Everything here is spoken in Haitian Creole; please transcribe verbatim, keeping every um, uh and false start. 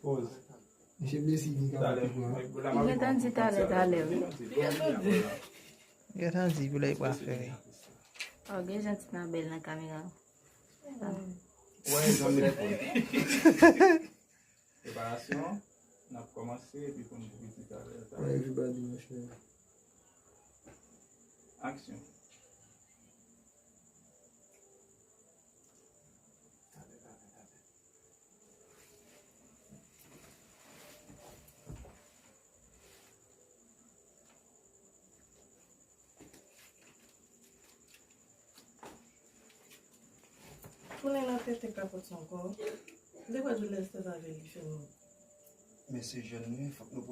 Pòz. Misye blesi li kapab pran. Li gentan di talè, talè, wi. Gentan di pou lè pral fè. Oh, gen jan ti nan bèl nan kamera. Wè, jan m lè fò. Preparasyon, n ap kòmanse epi pou n di talè. Wè, everybody, monchè. Aksyon. Tounen nan tenten kapòt sa ankò. Li pa dwe lèse sa vè li fè nou. Men se jèn nou ye, fòk nou